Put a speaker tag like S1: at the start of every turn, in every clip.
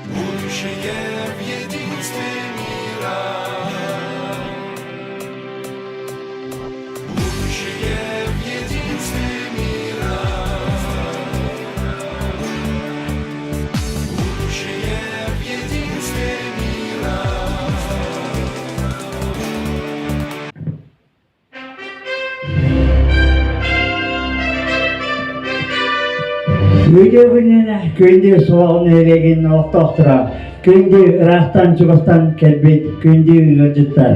S1: Будущее в единстве мира. Будущее в единстве мира. Будущее в единстве мира.
S2: Үтүө күнүнэн күндү Суоҕун нэһилиэгин олохтоохторо, күндү ыраахтан-чугастан кэлбит күндү ыалдьыттар.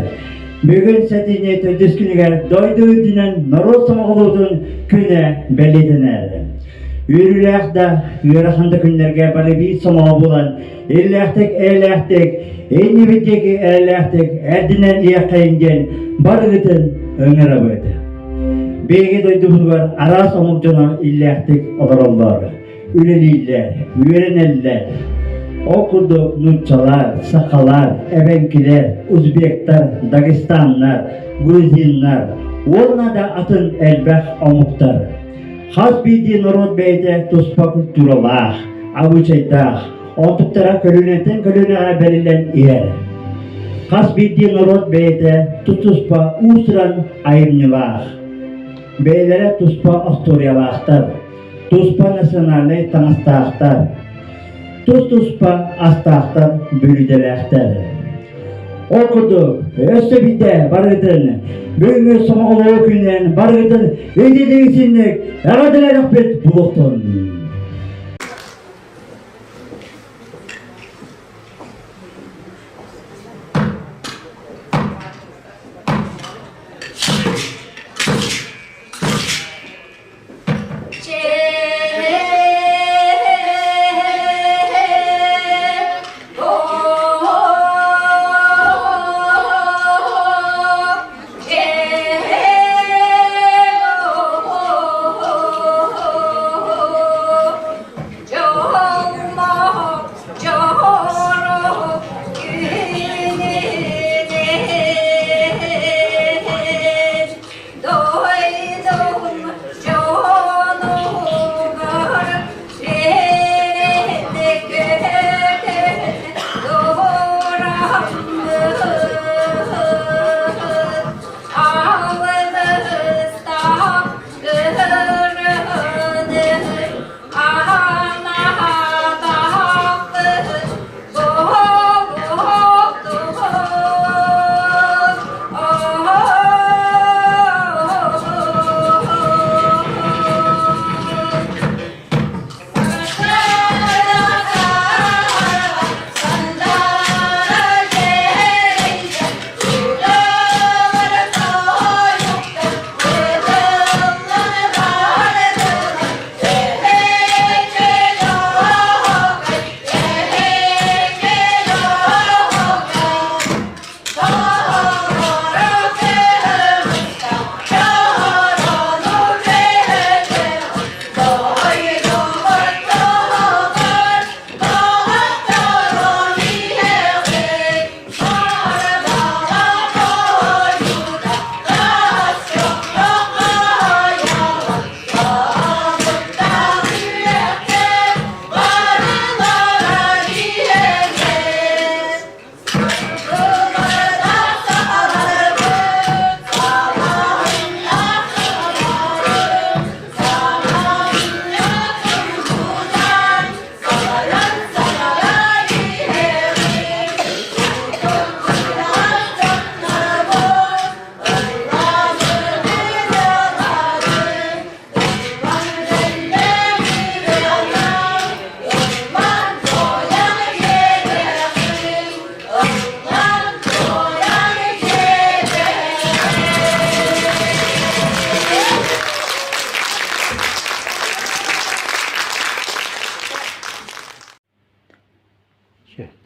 S2: Бүгүн сэтинньи төрдүс күнүгэр дойду үрдүнэн норуот сомоҕолуутун күнэ бэлиэтэнэр. Үөрүүлээх да, ыарахан да күннэргэ бары биир сомоҕо буолан иллээхтик, эйэлээхтик, иннибит диэки эрэллээхтик эрдинэн иэххэйин диэн барыгытын ыҥырабыт. Биһиги дойдубутугар араас омук дьоно иллээхтик олороллор, үлэлииллэр, үөрэнэллэр. Ол курдук нууччалар, сахалар, эбэҥкилэр, узбектар, дагестаннар, грузиннар уонна да атын элбэх омуктар. Хас биирдии норуот бэйэтэ туспа культуралаах, абыычайдаах, онтуктара көлүөнэттэн көлүөнэҕэ бэриллэн иһэр. Хас биирдии норуот бэйэтэ тус-туспа уус-уран айымньылаах, бэйэлэрэ туспа остуоруйалаахтар, туспа национальнай таҥастаахтар, тус-туспа астаахтар, бүлүүдэлээхтэр. Ол курдук, өссө биирдэ барыгытын бүгүҥҥү сомоҕолоһуу күнүнэн барыгытын ититик-итинник эҕэрдэлээтэхпит буолуохтун!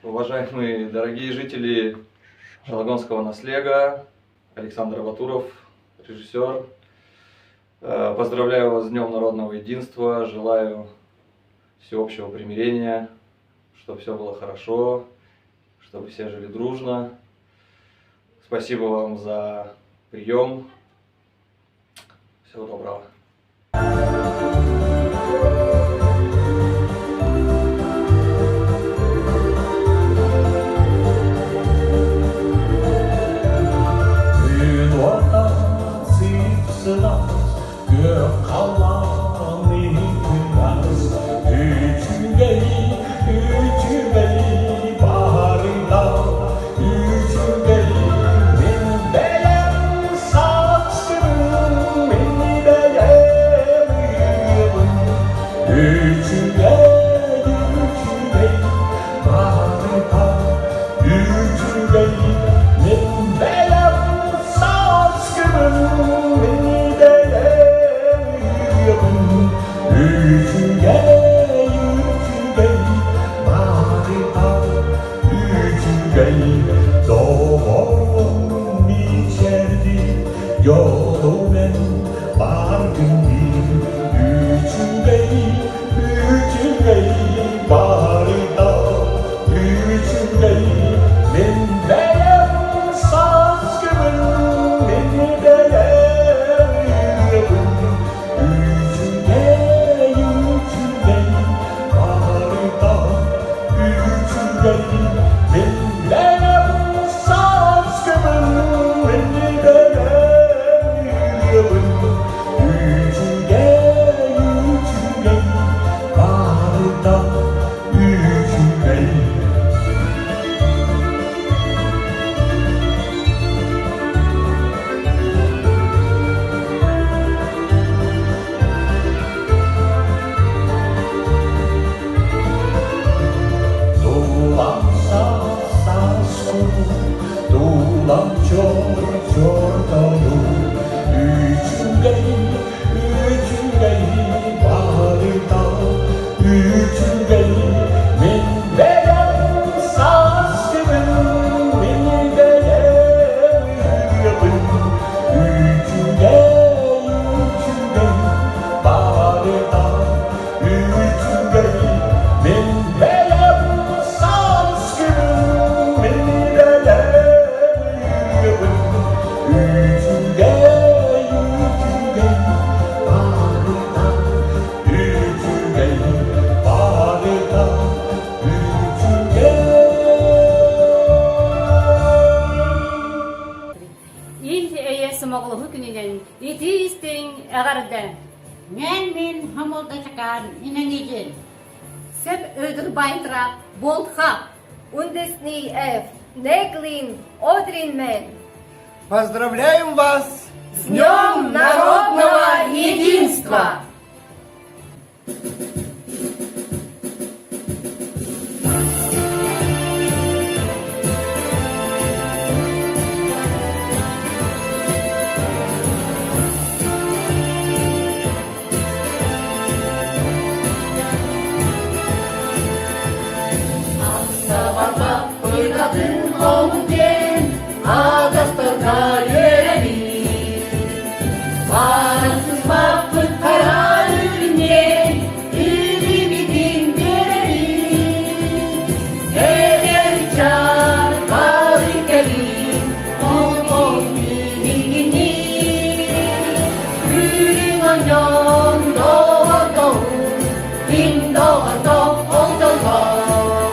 S3: Уважаемые дорогие жители Шалагонского наслега, Александр Батуров, режиссер. Поздравляю вас с Днем народного единства, желаю всеобщего примирения, чтобы все было хорошо, чтобы все жили дружно. Спасибо вам за прием. Всего доброго.
S1: Үчүгэй, үчүгэй барыта үчүгэй мин бэйэм сааскыбын, мин бэйэм ырыабын. Үчүгэй, үчүгэй барыта үчүгэй мин бэйэм сааскыбын, мин бэйэм ырыабын. Үчүгэй, үчүгэй, барыта үчүгэй, доҕорум мичээрди, жолумен баргын бил. Үчүгэй, үчүгэй, барыта үчүгэй, мин бэйэм сааскыбын, мин бэйэм ырыабын. Үчүгэй, үчүгэй, барыта үчүгэй, мин бэйэм сааскыбын, мин бэйэм ырыабын. Үчүгэй, үчүгэй, барыта үчүгэй. Тулам саас тулам чор-чортолу, үчүгэй, үчүгэй барыта үчүгэй, мин бэйэм сааскыбын, мин бэйэм ырыабын, үчүгэй, үчүгэй барыта үчүгэй, мин бэйэм сааскыбын, мин бэйэм ырыабын, үчүгэй, үчүгэй барыта үчүгэй, барыта үчүгэй.
S4: Ил эйэ сомоҕолоһуу күнүнэн итии истиҥ эҕэрдэ!
S5: Мен мин хомолдочакаан инэҥижин.
S4: Сэп өдүр байтра болха.
S6: Ундесни эф, неглин, одрин мен.
S7: Поздравляем вас
S6: с Днем Народного Единства!
S5: Ахсабарбаппытатын омук диэн аадастарга үөрэбит. Барансыспаппыт хара үрүҥнээн илиибитин биэрэбит. Эдэр чаар бары кэлин олох биһигини. Үрүҥ онньон доҕордоһуу, мин доҕордоох ол дьоллоох.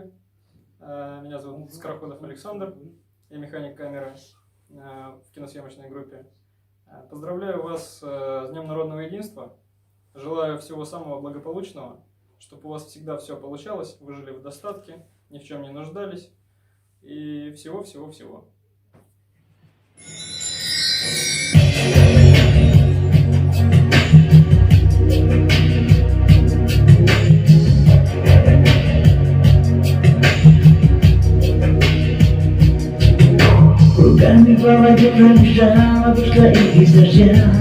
S8: наслега. Меня зовут Скороходов Александр, я механик камеры в киносъемочной группе. Поздравляю вас с Днем Народного Единства. Желаю всего самого благополучного, чтобы у вас всегда все получалось, вы жили в достатке, ни в чем не нуждались и всего-всего-всего.
S2: Руками по воде пробежала, вышла из дождя,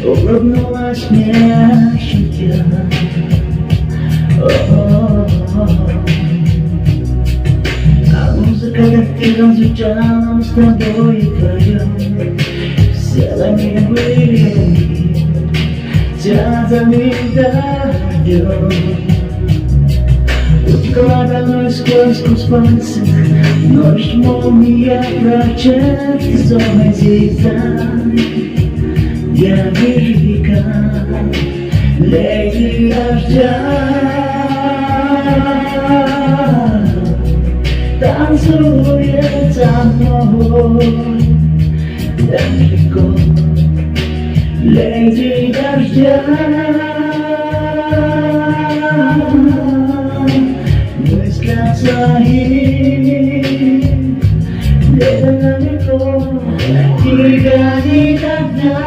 S2: Улыбнулась мне шутя. А музыка так тихо звучала, мы с тобой вдвоем Селами были связаны дождем. Утекла домой сквозь пальцев, Ночь молния прочерчит зигзаг. Я вижу века, леди дождя. Танцует со мной далеко, леди дождя. Мыслям своим где-то далеко тебя никогда.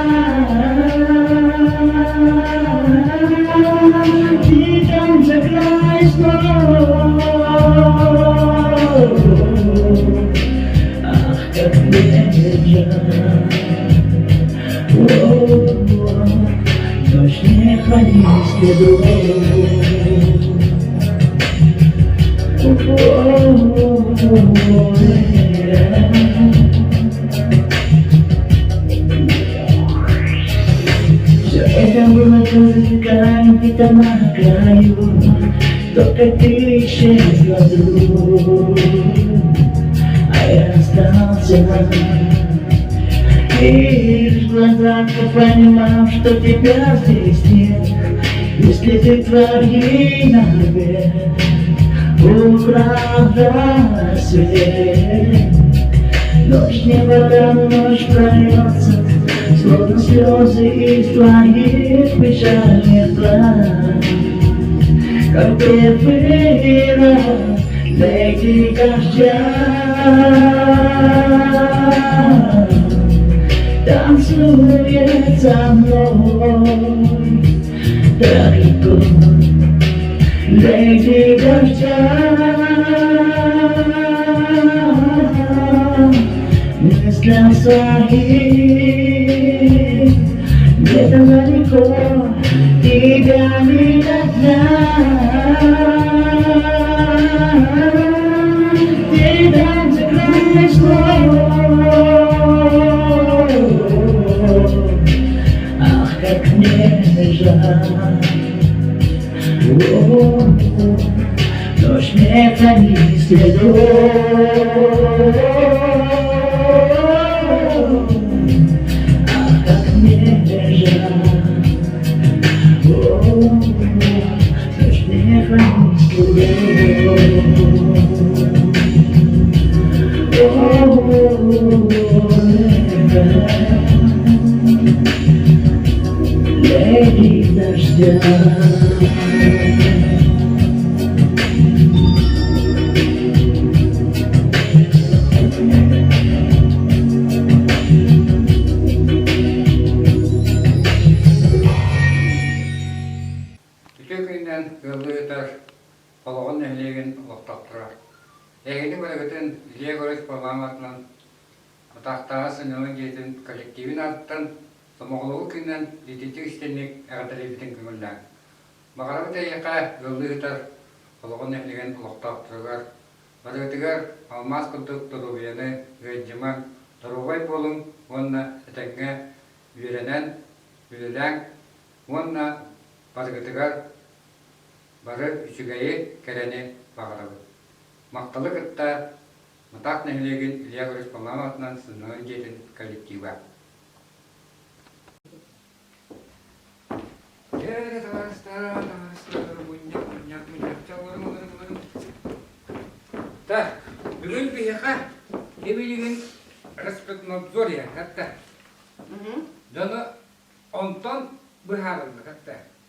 S2: Ты там за край снов. Ах, как мне жаль. Ночь не хранит следов. Все это было только где-то на краю, Только ты исчезла вдруг, а я остался. И лишь в глазах понимал, что тебя здесь нет, Если ты твои навек украл рассвет. Ночь не вода, ночь прольется, Словно слезы из твоих печальных глаз. Как первый раз, леди дождя, Танцует со мной далеко, леди дождя. Мыслям своим где-то далеко тебя никогда. Ты там за край снов. Ах, как мне жаль. О, Ночь не хранит следов. Ах, как мне жаль. О, Ночь не хранит следов. Леди дождя.
S9: Үтүө күнүнэн ыаллыы ыытар Олоҕун нэһилиэгин олохтоохторо. Эһигини барыгытын Илья Егорович парламентынан Атаахтааҕы сынньалаҥ дьиэтин коллективин аатыттан сомоҕолоһуу күнүнэн ититик истиҥник эҕэрдэлиирбитин көҥүллээҥ. Баҕарабыт эйиэхэ ыаллыы ыытар Олоҕун нэһилиэгин олохтоохторугар барыгытыгар алмаас курдук доруобуйаны ыалдьымаҥ, доруобай буолуҥ уонна этэҥҥэ үөрэнэн, үлэлээҥ уонна барыгытыгар бары үчүгэйи, кэрэни баҕарабыт. Махталы кытта Мытаах нэһилиэгин Илья Егорович Павлов аатынан сынньалаҥ дьиэтин коллектива. Так, бүгүн биһиэхэ ибилигин Роспотребнадзор иһэр Дьону онтон быһаарыллыбат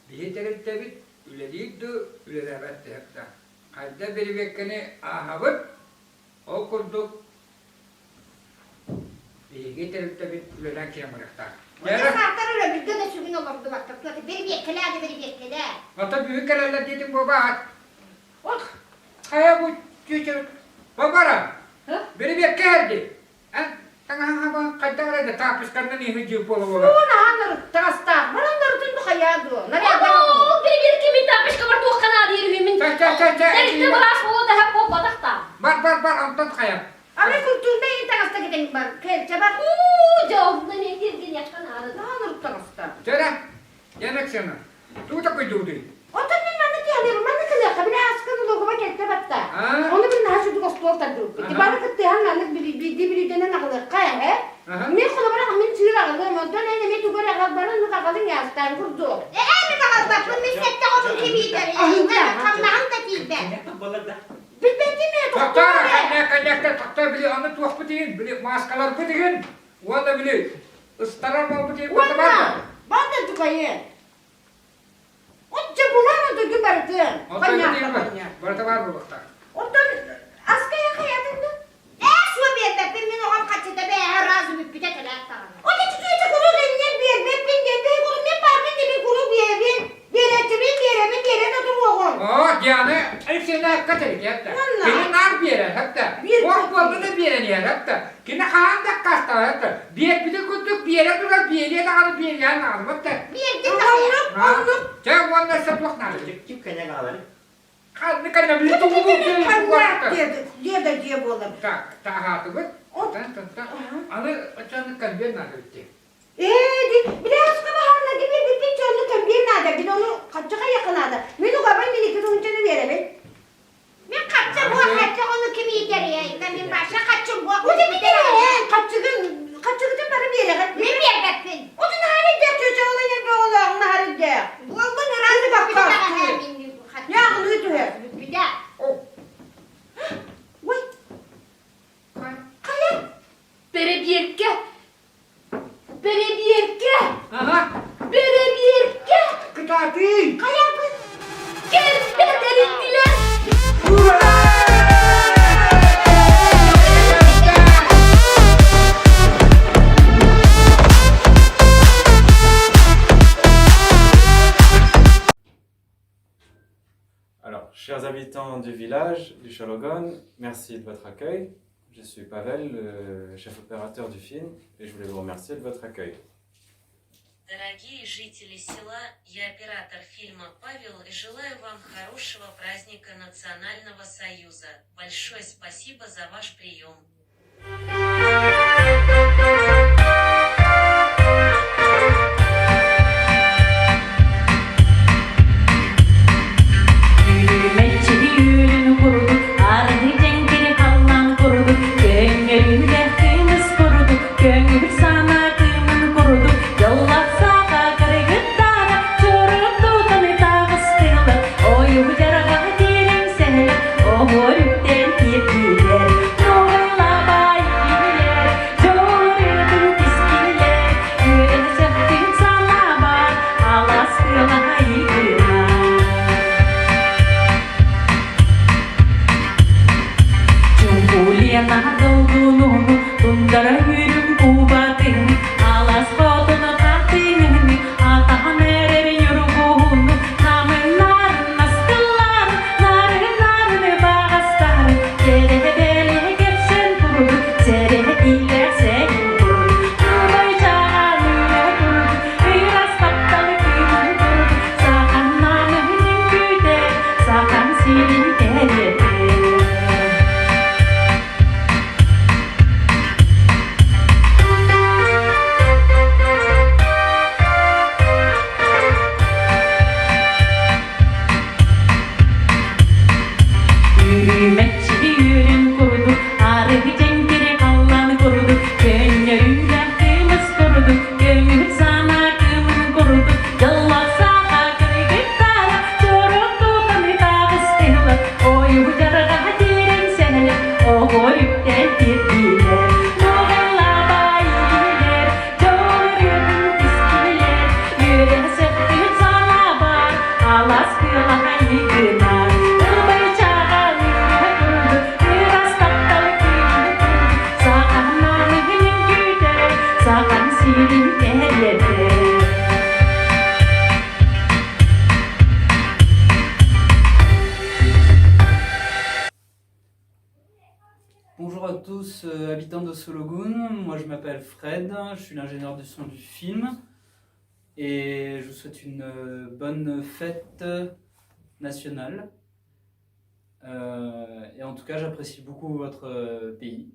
S9: Биһи тэрилтэбит үлэлиир дуу, үлэлээбэт да Хайда бирибиэккэни ааһабыт, ол курдук биһиги тэрилтэбит үлэлээн киирэн барыахтаах.
S10: Саатар өрөбүлгэ да сүгүн олордубакка туota бирибиэккэлээ да бирибиэккэлээ.
S9: Оттон бүгүн кэлэллэр диэтиҥ буолбаат. От хайа бу чүүчү бабара бирибиэккэ эрди. Таҥаһа хайдах эрэ тааппысканнан иһи дьип буола-буола.
S10: Суон аһан таҥастаах. Баран нарытын бу хайаа дуо?
S4: Ол бирибиэккэ мин тааппышка бар туохха наадыйар үһүмүн. Тэрилтэ быраас буолуо да хэп буолбатах та.
S9: Бар бар бар онтон хайа.
S10: Аны культурнай ин таҥаста кэтэн бар. Кэлчэ бар.
S4: Уу, дьэ, онно мен тиргиниэххэ наада.
S10: Наһаа нырыт таҥаста.
S9: Чэрэ, Яна Оксана, Тугу такойдуугутуй?
S10: Оттон мин манна киһилиэм, манна кэлиэххэ, били ааскан улуугуба кэлтэ батта. Ону мин наһаа сүдүк остуол тардыбыппыт. Бары кыттыһан маннык биирдии бүлүүдэнэн аҕалыахха ээ. Мин холобура мин сыыр аҕалыам, онтон эн эмиэ тугу эрэ аҕал, бары оннук аҕалыҥ аастаан курдук.
S6: Ээ, мин аҕалбаппын, мин сэттэ оҕобун кимиитэр, хамнаһым да тиийбэт.
S10: Билбэтим ээ,
S9: Тохтоо, коньяк, тохтоо, били аны туохпут иһин, били мааскаларбыт иһин, уонна били ыстарар буолбут иһин
S10: Уонна, банда тукайы. Отче булан отугу барытын.
S9: Барыта баар буолуохтаах.
S10: Оттон аска хайатын да?
S6: Ээ, суо биэрбэппин, мин оҕом хаччыта бээһэ разу бүппүтэ кэлээт даҕаны.
S10: От иччитэ куруук энньэн биэрбэппин диэн, бэйи куруук мен баарбын диэбин куруук биэрэбин. Биэрээччибин биэрэбин биэрэн отуруоҕум.
S9: Оо, Диана Алексеевна кэтэрикиэттэ. Кини наар биэрэр, хатта. Ох буолла да биэрэн иһэр, хатта. Кини хаһан да аккаастаабат да. Биэрбитин курдук биэрэ турар, биэриэ даҕаны биэриэҕин даҕаны да.
S6: Биэрдин даҕаны.
S9: Оннук. Чэ, уонна өссө туох наада?
S7: Ким кэнэ гаалары?
S9: Ханны кэнэ били тугу
S10: Дьиэ да дьиэ буолар.
S9: Так, таһаатыбыт. Аны оччону конвейер наада битти.
S10: Ээ, ди, билээска баһаарна диби биппит дьону конвейер наада, бин ону хаччаха якын наада. Мин угабын мин икки тыһынчаны биэрэбин.
S6: Мин хачча буо хачча ону ким иитэрий? Мин Маша хаччым буо.
S10: Ути битерэн, хаччыгын, хаччыгытын бары биэрэҕин.
S6: Мин биэрбэппин.
S10: Отун наһаар чөчөҕүлэн эрбэ оҕолооҕун наһаар ирдээх.
S6: Буолбун ыраас
S10: бакка. Яғын үтүһэ.
S6: Бүппүтэ.
S10: Ой. Хайа?
S4: Бэрэбиэркэ! Бэрэбиэркэ!
S9: Ага.
S4: Бэрэбиэркэ!
S9: Кытаатыы!
S10: Хайабыт?
S4: Кэлбэт эрийдилэр!
S9: Ура!
S11: Alors, chers habitants du village du Chalogon, merci de votre accueil. Je suis Pavel, le chef opérateur du film, et je voulais vous remercier de votre accueil.
S12: Дорогие жители села, я оператор фильма Павел и желаю вам хорошего праздника Национального Союза. Большое спасибо за ваш прием.
S5: Үүмэччи үүрүн курдук, аргы дьэҥкири халлаан курдук, көҥөрүүлээх кыымыс курдук, көҥүл санаа кыымын курдук, дьоллоох саха кыргыттара, чоротутаны таҕыстылар, ойуу дьарҕа тириҥ сэһэлэр, оһуор үктэн тиэрдилэр, нугайлабай кинилэр, дьоруотун тискилэр, үөрэн сөхтүн санаабар, алаас тыала Чуҥкулена долгунуну, тундара үрүҥ кубатын, алаас хотуну хатыҥын, атаһан эрэр ньургуһуну, намын-нарын наскылларын, нарын-нарын баҕастарын, кэрэ-бэлиэ кэпсээн курдук, сэрэтиилээх сэһэн курдук, тулай-чаҕан үлэ курдук, ыраас тапталы кыымын курдук, сахан намыһын үҥкүүтэ, сахан сирин кэрэтэ. оһуор үктэл тиэрдиилэр. Тугуллаабай иһэр, дьол ырыатын тискилэр, үөрэ сөхпүт санаабар, алас кыылаһай гынар. Ылбай чаҕалыыра курдук, ыраас таптал кыыһын курдук, сахан намыһын үҥкүүтэ, сахан сирин кэриэтэ.
S8: Bonjour à tous, habitants de Sologun. Moi, je m'appelle Fred, je suis l'ingénieur du son du film. Et je vous souhaite une bonne fête nationale. Et en tout cas, j'apprécie beaucoup votre pays.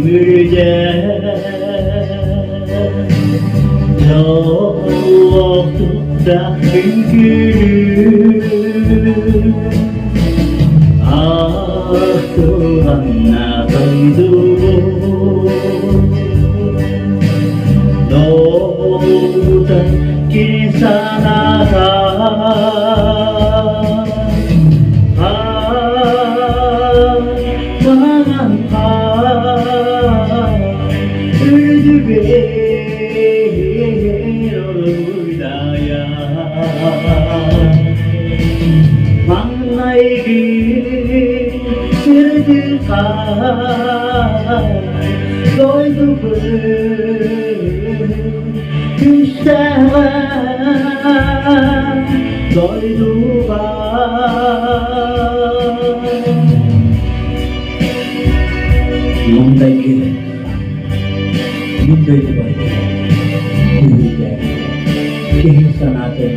S2: Үмүрүтэ Дьоллоохтук үҥкүүлүүр Ахтылҕанна дойдубут Долгутан кини санаата Дойдубар Мындайгы мин дойдубар түһүүтэ киһи санаатын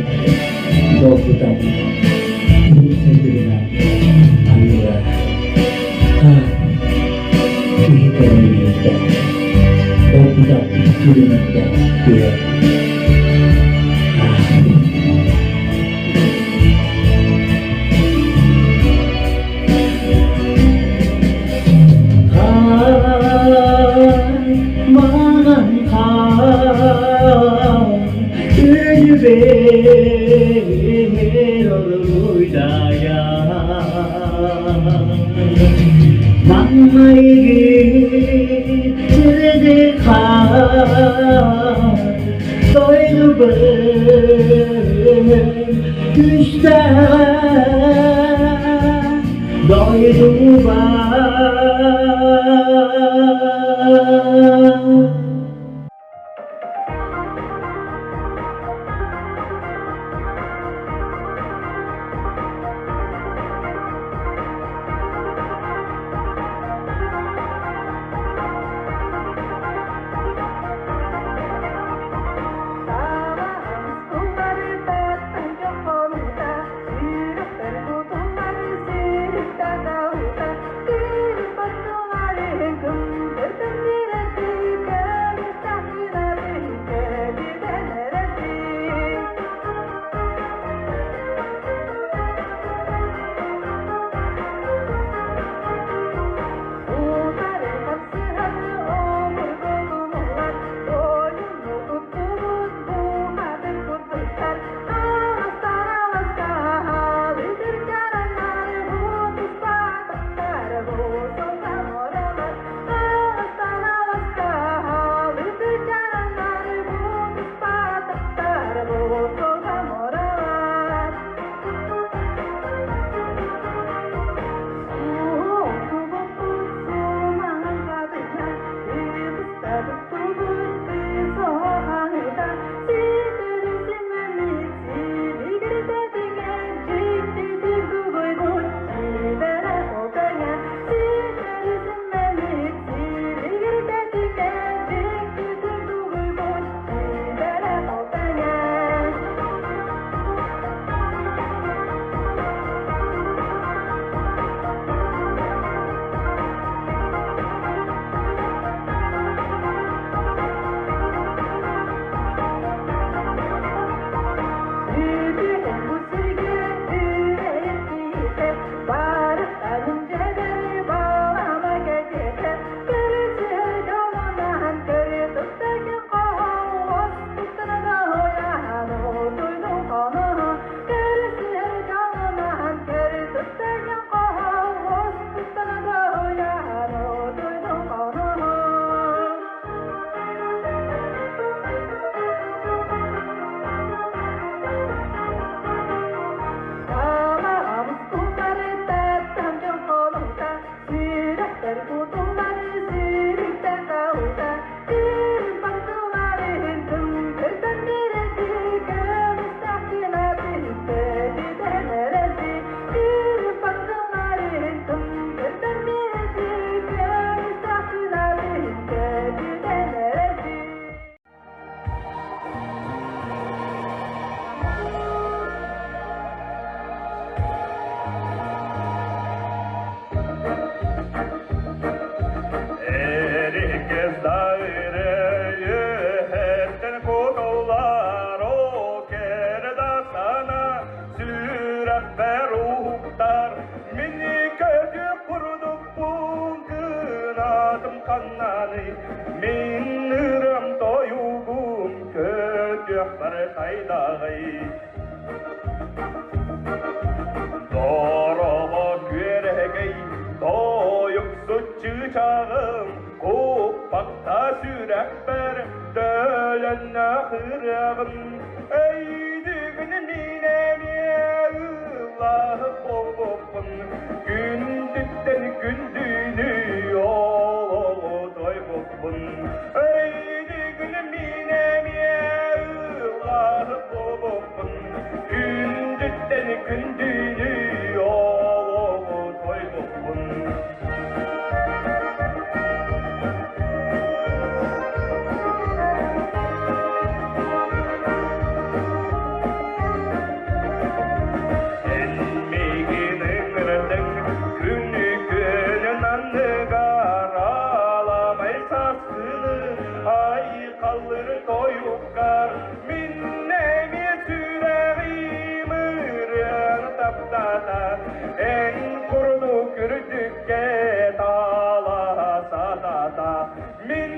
S2: долгутан киһи сырдыгынан аныыра киһи кэлэн долгутан күлүмүрдэ түһэр. Маҥан хаан үлүбэр уруйдайа Маҥнайгы сырдык хаан дойдубун түстэҕэ дойдубар.
S1: барахсаный, Мин ырам тойугум көтүөхпэр хайдаҕый? Дороҕо күөрэгэй, тойуксут чыычааҕым, Куппакта сүрэхпэр төлөннөх ырыаҕым. Өйдүүгүн мин эмиэ ыллаһык буолбуппун, Күндүттэн күндүнү олоҕу тойбуппун. Өйдүүгүн мин эмиэ ыллаһык буолбуппун, Күндүттэн күндүнү олоҕу тойбуппун. Эн миигин ыҥырдыҥ күнү күөнүн анныгар аламай саскыны айхаллыр тойуккар мин эмиэ сүрэҕим ырыаны таптата эн курдук үрдүккэ талаһа мин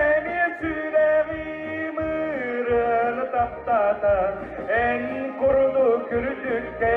S1: эмиэ сүрэҕим ырыаны таптата эн курдук үрдүккэ.